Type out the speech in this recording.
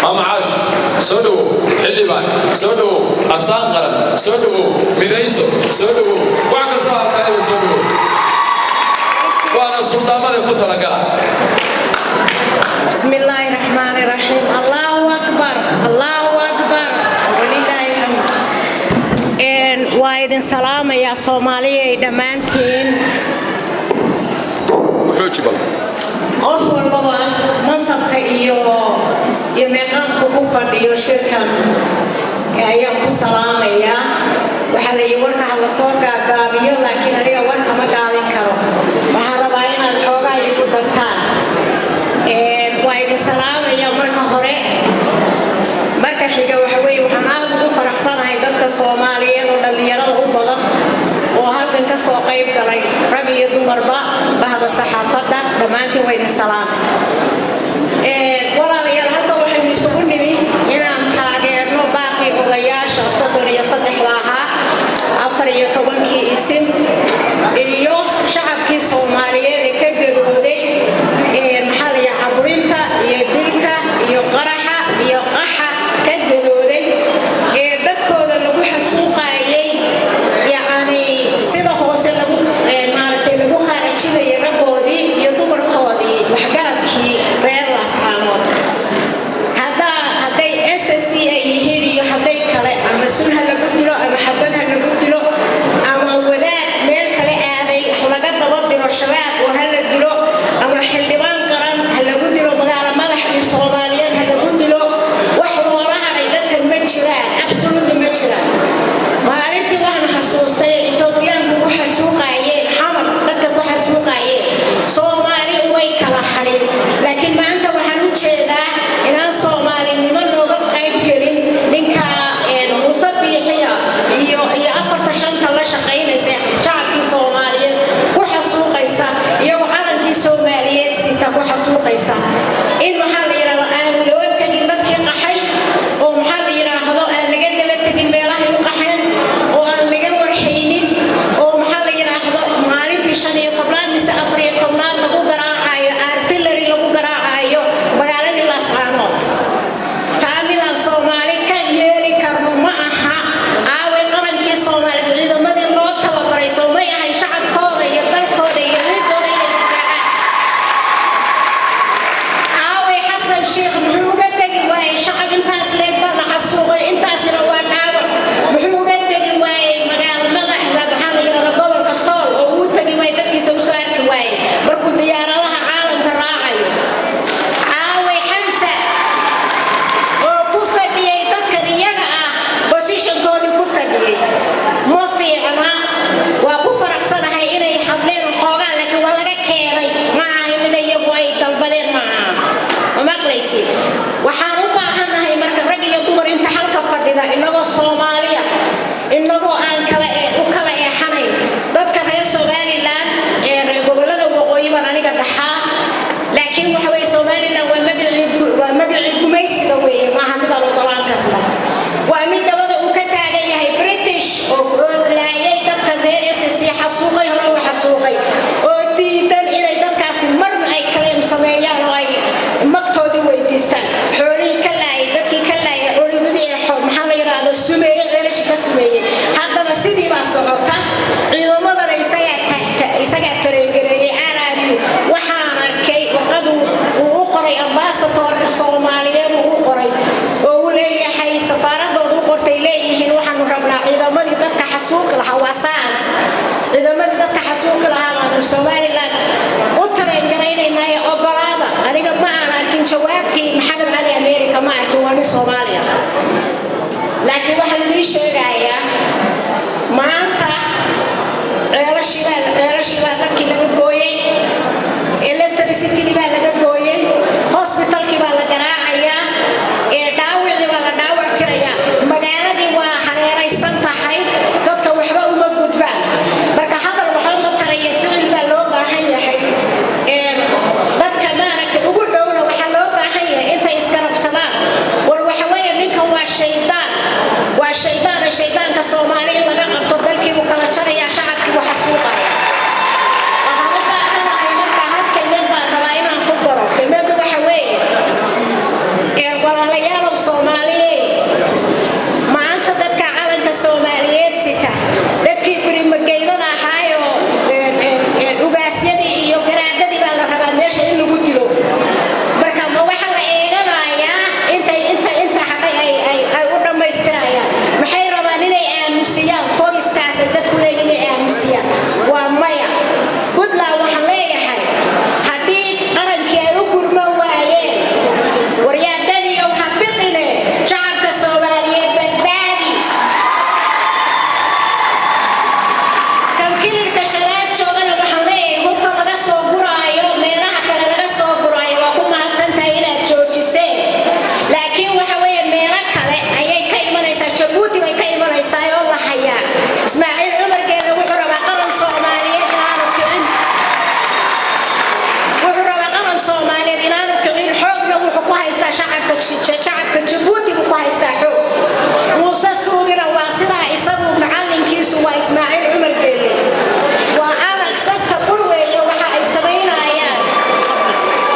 Maama Caash, soo dhowow. Xildhibaan, soo dhowow. Astaan qaran, soo dhowow. Midayso, soo dhowow. Wax kastoo aad tahayba, soo dhowow. Waana suldaamada ku talagala. بسم الله الرحمن الرحيم. الله أكبر، الله أكبر، ولله الحمد. Waa idin salaamayaa, Soomaaliya dhammaantiin. Xooji bal. Qof walbaba mansabka iyo meeqaamka ku fadhiyo shirkan ayaan ku salaamayaa. Waxaa la yidhi warka ha lasoo gaagaabiyo, laakiin aniga warka ma gaabin karo. Waxaan rabaa inaad xoogaa igu dartaan. Waa idin salaamaya marka hore. Marka xiga waxa weeye, waxaan aad ugu faraxsanahay dadka Soomaaliyeed oo dhallinyarada u badan oo halkan ka soo qayb galay, rag iyo dumarba, bahda saxaafadda, dhammaantiin waa idin salaamay. Walaalayaal, halkan waxaynu isugu nimi inaan taageerno baaqii odayaasha 33-da ahaa, 14-kii isim iyo shacabkii Soomaaliyeed ee ka gadooday, maxaa la yidhaha, caburinta iyo dilka iyo qaraxa iyo qaxa ka gadooday ee dadkooda lagu xasuuqayay, yacni sida hoose lagu maaragtay lagu khaarajinayay raggoodii iyo dumarkoodii, waxgaradkii reer Laascaanood. Hadday SSC ay yihiin iyo hadday kale, ama sun ha lagu dilo ama xabad ha lagu dilo, ama wadaad meel kale aaday laga daba diro shabaab oo ha la dilo, ama xildhibaan qaran ha lagu dilo, magaalo madaxdii Soomaaliyeed ha lagu dilo, wax loola hadhay dadkan ma jiraan, absolutely ma jiraan. Maalintii waxaan xasuustay Etoobiyaanku ku xasuuqayeen Xamar, dadka ku xasuuqayeen, Soomaali umay kala hadhin. Laakiin maanta waxaan u jeedaa inaan Soomaalinimo looga qayb gelin. Ninka Muuse Biixiya iyo afarta shanta la shaqaynaysa, shacabkii Soomaaliyeed ku xasuuqaysa, iyagoo calankii Soomaaliyeed sita ku xasuuqaysa, in, maxaa la yidhahdo, aan loo tegin dadkii qaxay, oo, maxaa la yidhaahdo, aan laga daba tegin meelahay u qaxeen, oo aan laga warhaynin, oo, maxaa la yidhaahdo, maalintii 15aad mise 14aad lagu garaacayo artillery, lagu garaacayo magaaladii Laascaanood. Taa midaan Soomaali ka yeeli karno ma aha. Aaway qarankii Soomaaliyeed? Ciidamadii loo tababaray soo may ahayn shacabkooda iyo dalkooda iyo ciidooda inay difaacaan? Aaway Xasan Sheikh? Muxuu uga tegi waayey shacab intaas leeg baa la xasuuqay, intaasina waa dhaawac? Muxuu uga tegi waayey magaalo madaxda, maxaa la yidhahda, gobolka Sool, oo uu tegi waayey, dadkiisa usoo arki waayey markuu diyaaradaha caalamka raacayo? Aaway Xamsa oo ku fadhiyey dadkan iyaga ah, positionkoodii ku fadhiyey? Ma fiicna. Waa ku faraxsanahay inay hadleen xoogaa, laakiin waa laga keenay, ma aha mid iyagu ay dalbadeen, ma aha. Ma maqlaysid? Waxaan u baahanahay marka, rag iyo dumar inta halka fadhida, inagoo Soomaaliya, inagoo aan kala u kala eexanayn dadka reer Somaliland ee reer gobolada waqooyi baan aniga dhaxaa, laakiin waxa weye, Somaliland waa magacii gumaysiga weeye. Maaha midaan ogolaan karno. Waa mid dabada uu ka taagan yahay British oo laayay dadkan reer SSC, xasuuqay, hore u xasuuqay, oo diidan inay dadkaasi marna ay claim sameeyaan oo ay magtoodii weydiistaan. Xoolihii ka laayay, dadkii ka laayay, culimadii ee maxaa la yidhaahdo, sumeeyey, ceelasha ka sumeeyey. Haddana sidii baa socota. Ciidamadana isagaa tareegareeyey RRU. Waxaan arkay warqadu uu u qoray ambassadorka Soomaaliyeed uu u qoray, oo uu leeyahay, safaaradooda u qortay, leeyihiin waxaanu rabnaa ciidamadii dadka xasuuqi lahaa. Waa saas, ciidamadii dadka xasuuqi lahaa baanu Somaliland u tareengaraynayna ee ogolaada. Aniga ma aan arkin jawaabtii Maxamed Cali America, ma arkin, waa nin Soomaaliya. Laakiin waxaan idiin sheegayaa, maanta ceelashibaa dadkii laga gooyay.